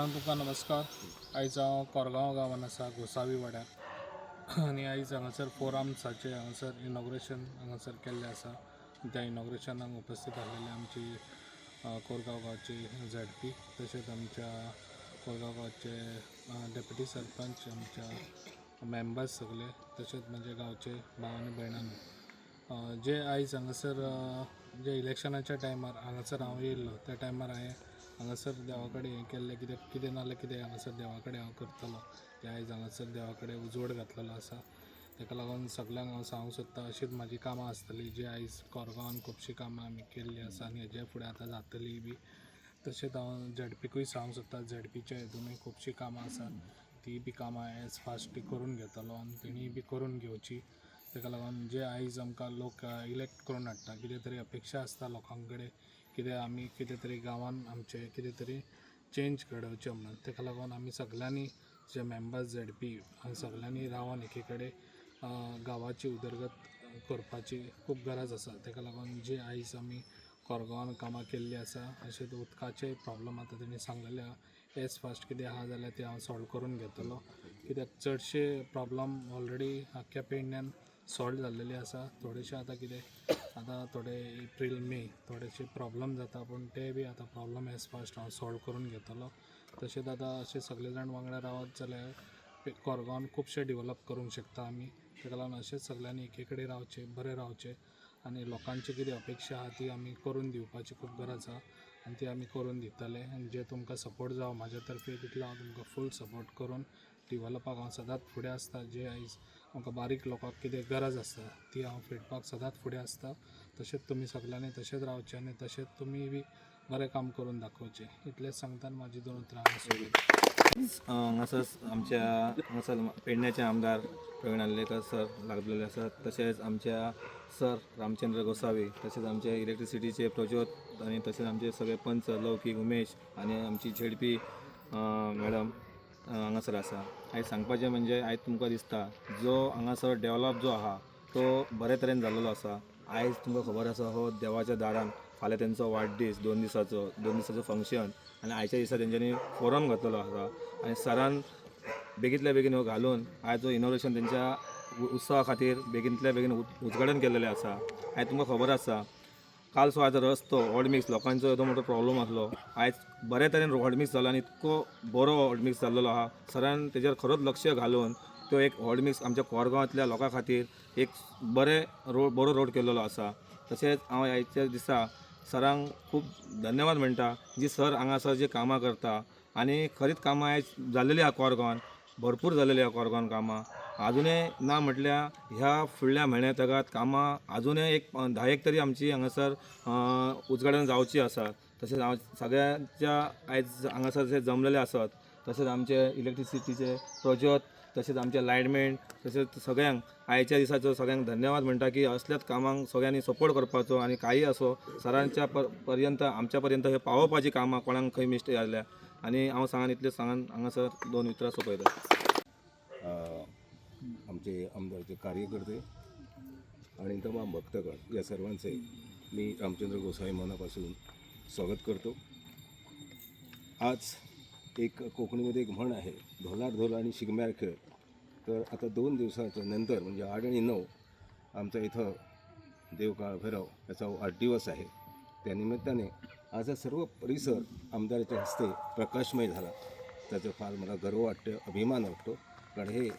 सगळ्यांक तुमकां नमस्कार. आयज हांव कोरगांव गांवान आसा, गोसावी वाड्यार, आनी आयज हांगासर फोर आर्म्साचें हांगासर इनॉग्रेशन हांगासर केल्लें आसा. त्या इनॉग्रेशनाक उपस्थीत आसलेले आमची कोरगांव गांवची झेडपी, तशेंच आमच्या कोरगांव गांवचे डेप्युटी सरपंच, आमच्या मेंबर्स सगळे, तशेंच म्हजे गांवचे भाव आनी भयणांनो, जे आयज हांगासर जे इलेक्शनाच्या टायमार हांगासर हांव येयल्लो, त्या टायमार हांवें हांगासर देवा कडेन हें केल्लें, कित्याक कितें ना जाल्यार कितें हांगासर देवा कडेन हांव करतलो. तें आयज हांगासर देवा कडेन उजवाड घातलेलो आसा. ताका लागून सगल्यांक हांव सांगूंक सोदता, अशीच म्हाजी कामां आसतलीं. जी आयज कोरगांवान खुबशीं कामां आमी केल्लीं आसा आनी हेजे फुडें आतां जातलीं बी. तशेंच हांव झेडपीकूय सांगूंक सोदता, झेडपीच्या हितुनूय खुबशीं कामां आसात, ती बी कामां एज फास्ट करून घेतलो आनी तेणीय बी करून घेवची. ताका लागून जे आयज आमकां लोक इलेक्ट करून हाडटा, कितें तरी अपेक्षा आसता लोकां कडेन, कितें आमी कितें तरी गांवान आमचें कितें तरी चेंज घडोवचें म्हणून. ताका लागून आमी सगल्यांनी जे मेंबर्स झेडपी सगल्यांनी रावन एकी कडेन गांवाची उदरगत करपाची खूब गरज आसा. ताका लागून जे आयज आमी कोरगांवान कामां केल्लीं आसा, अशेंच उदकाचेय प्रॉब्लम आतां तेणी सांगलेले आहा, एज फास्ट कितें आहा जाल्यार तें हांव सॉल्व करून घेतलो, कित्याक चडशे प्रॉब्लम ऑलरेडी आख्ख्या पेडण्यान सॉल्व जाल्लेले आसा. थोडेशे आतां कितें आतां थोडे एप्रील मे थोडेशे प्रॉब्लम जाता, पूण ते बी आतां प्रॉब्लम एज फास्ट हांव सॉल्व करून घेतलो. तशेंच आतां अशें सगळे जाण वांगडा रावत जाल्यार कोरगांवान खुबशें डिवलप करूंक शकता आमी. ताका लागून अशेंच सगल्यांनी एके कडेन रावचें, बरें रावचें आनी लोकांची कितें अपेक्षा आहा ती आमी करून दिवपाची खूब गरज आहा आनी ती आमी करून दितले. आनी जे तुमकां सपोर्ट जावं म्हाज्या तर्फे, तितलो हांव तुमकां फूल सपोर्ट करून डिवलपाक हांव सदांच फुडें आसता. जे आयज आमकां बारीक लोकांक कितें गरज आसता, ती हांव फेडपाक सदांच फुडें आसता. तशेंच तुमी सगल्यांनी तशेंच रावचें आनी तशेंच तुमी बी बरें काम करून दाखोवचें, इतलेंच सांगता आनी म्हाजी दोन उतरां हांगा सोंपयतां. हांगासर आमच्या हांगासर पेडण्याचे आमदार प्रवीण आर्लेकर सर लागलेले आसात, तशेंच आमच्या सर रामचंद्र गोसावी, तशेंच आमचे इलेक्ट्रिसिटीचे प्रज्योत आनी तशेंच आमचे सगळे पंच लौकीक, उमेश आनी आमची झेडपी मॅडम हांगासर आसा. आयज सांगपाचें म्हणजे आयज तुमकां दिसता जो हांगासर डेवलप जो आहा तो बरे तरेन जाल्लेलो आसा. आयज तुमकां खबर आसा, हो देवाच्या दारान फाल्यां तेंचो वाडदीस, 2 दिसाचो फंक्शन आनी आयच्या दिसा तेंच्यांनी फोरम घातलेलो आसा आनी सरान बेगींतल्या बेगीन हो घालून आयज जो इनॉग्रेशन तेंच्या उत्सवा खातीर बेगींतल्या बेगीन उद्घाटन केल्लेलें आसा. आयज तुमकां खबर आसा, काल सो आयज रस्तो हॉट मिक्स लोकांचो येदो मोठो प्रॉब्लम आसलो, आयज बरे तरेन हॉट मिक्स जालो आनी इतको बरो हॉट मिक्स जाल्लेलो आहा. सरान तेजेर खरोच लक्ष घालून तो एक हॉट मिक्स आमच्या कोरगांवांतल्या लोकां खातीर एक बरें रोड, बरो रोड केल्लेलो आसा. तशेंच हांव आयच्या दिसा सरांक खूब धन्यवाद म्हणटा, जी सर हांगासर जी कामां करता आनी खरीच कामां आयज जाल्लेली आहा कोरगांवान, भरपूर जाल्लेली आहा कोरगांवान कामां. आजुनय ना म्हटल्यार ह्या फुडल्या म्हयन्या तगात कामां आजुनय एक 10 एक तरी आमची हांगासर उद्घाटन जावची आसा. तशेंच हांव सगळ्यांच्या आयज हांगासर जे जमलेले आसात, तशेंच आमचे इलेक्ट्रिसिटीचे प्रज्योत, तशेंच आमचे लायटमॅन, तशेंच सगळ्यांक आयच्या दिसाचो सगळ्यांक धन्यवाद म्हणटा की असल्याच कामांक सगळ्यांनी सपोर्ट करपाचो आनी काही असो सरांच्या पर्यंत, आमच्या पर्यंत हे पावोवपाची कामां कोणाक खंय मिस्टेक जाल्या आनी हांव सांगान इतलें सांगान हांगासर दोन उतरां सोंपयता. आमचे आमदारचे कार्यकर्ते आणि तमाम भक्तगण या सर्वांचे मी रामचंद्र गोसावी मनापासून स्वागत करतो. आज एक कोकणीमध्ये एक म्हण आहे, "ढोलार ढोल आणि शिगम्यार खेळ". तर आता 2 दिवसाच्या नंतर म्हणजे 8 आणि 9 आमचा इथं देव काळभैरव याचा वाढदिवस आहे. त्यानिमित्ताने आज हा सर्व परिसर आमदाराच्या हस्ते प्रकाशमय झाला. त्याचा फार मला गर्व वाटतं, अभिमान वाटतो, कारण हे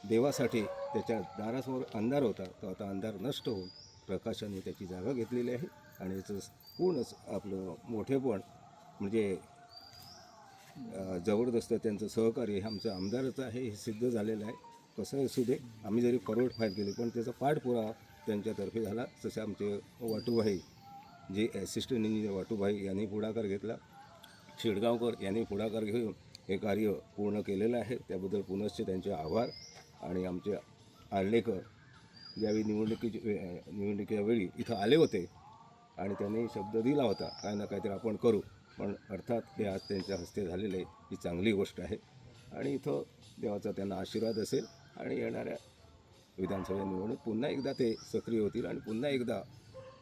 देवासाठी त्याच्या दारासमोर अंधार होता, तो आता अंधार नष्ट होऊन प्रकाशाने त्याची जागा घेतलेली आहे. आणि याचं पूर्णच आपलं मोठेपण म्हणजे जबरदस्त त्यांचं सहकार्य हे आमचं आमदारच आहे हे सिद्ध झालेलं आहे. कसं असू दे, आम्ही जरी फॉरवर्ड फाईल केली, पण त्याचा पाठपुरावा त्यांच्यातर्फे झाला. जसे आमचे वाटूभाई, जे असिस्टंट इंजिनियर वाटूभाई यांनी पुढाकार घेतला, शेडगावकर यांनी पुढाकार घेऊन हे कार्य पूर्ण केलेलं आहे. त्याबद्दल पुनश्च त्यांचे आभार. आणि आमचे आर्लेकर ज्यावेळी निवडणुकीच्या वेळी इथं आले होते आणि त्यांनी शब्द दिला होता, काय ना काहीतरी आपण करू, पण अर्थात हे आज त्यांच्या हस्ते झालेलं आहे, ही चांगली गोष्ट आहे. आणि इथं देवाचा त्यांना आशीर्वाद असेल आणि येणाऱ्या विधानसभा निवडणूक पुन्हा एकदा ते सक्रिय होतील आणि पुन्हा एकदा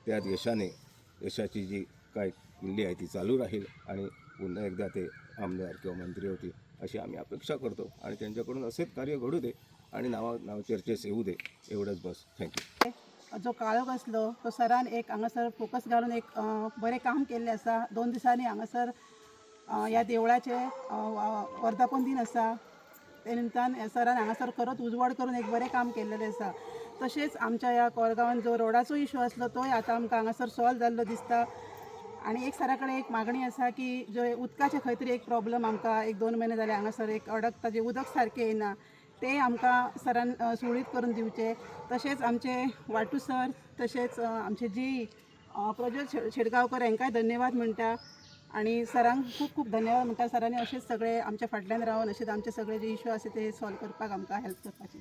त्यात यशाने यशाची जी काय किल्ली आहे ती चालू राहील आणि पुन्हा एकदा ते आमदार किंवा मंत्री होतील अशी आम्ही अपेक्षा करतो आणि त्यांच्याकडून असेच कार्य घडू दे आणि नावा नाव चर्चेस येऊ दे, एवढंच बस. Thank you. जो काळोख आसलो तो सरान एक हांगासर फोकस घालून एक बरें काम केल्लें आसा. 2 दिसांनी हांगासर ह्या देवळाचें वर्धापन दिन आसा, ते निमतान सरान हांगासर खरोच उजवाड करून एक बरें काम केल्लेलें आसा. तशेंच आमच्या ह्या कोरगांवान जो रोडाचो इशू आसलो तोय आतां आमकां हांगासर सॉल्व जाल्लो दिसता. आनी एक सरा कडेन एक मागणी आसा की जो उदकाचें खंय तरी एक प्रॉब्लम आमकां एक 2 म्हयने जाले हांगासर एक अडकता, जें उदक सारकें येना तें आमकां सरान सुरळीत करून दिवचें. तशेंच आमचे वाटू सर, तशेंच आमचे जी प्रज्वल शेटगांवकर हांकांय धन्यवाद म्हणटा आनी सरांक खूब खूब धन्यवाद म्हणटा. सरांनी अशेंच सगळे आमच्या फाटल्यान रावन अशेंच आमचे सगळे जे इशू आसा ते सॉल्व करपाक आमकां हेल्प करपाची.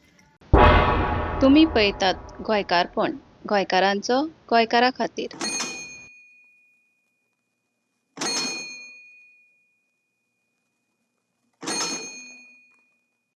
तुमी पळयतात गोंयकारपण, गोंयकारांचो गोंयकारा खातीर.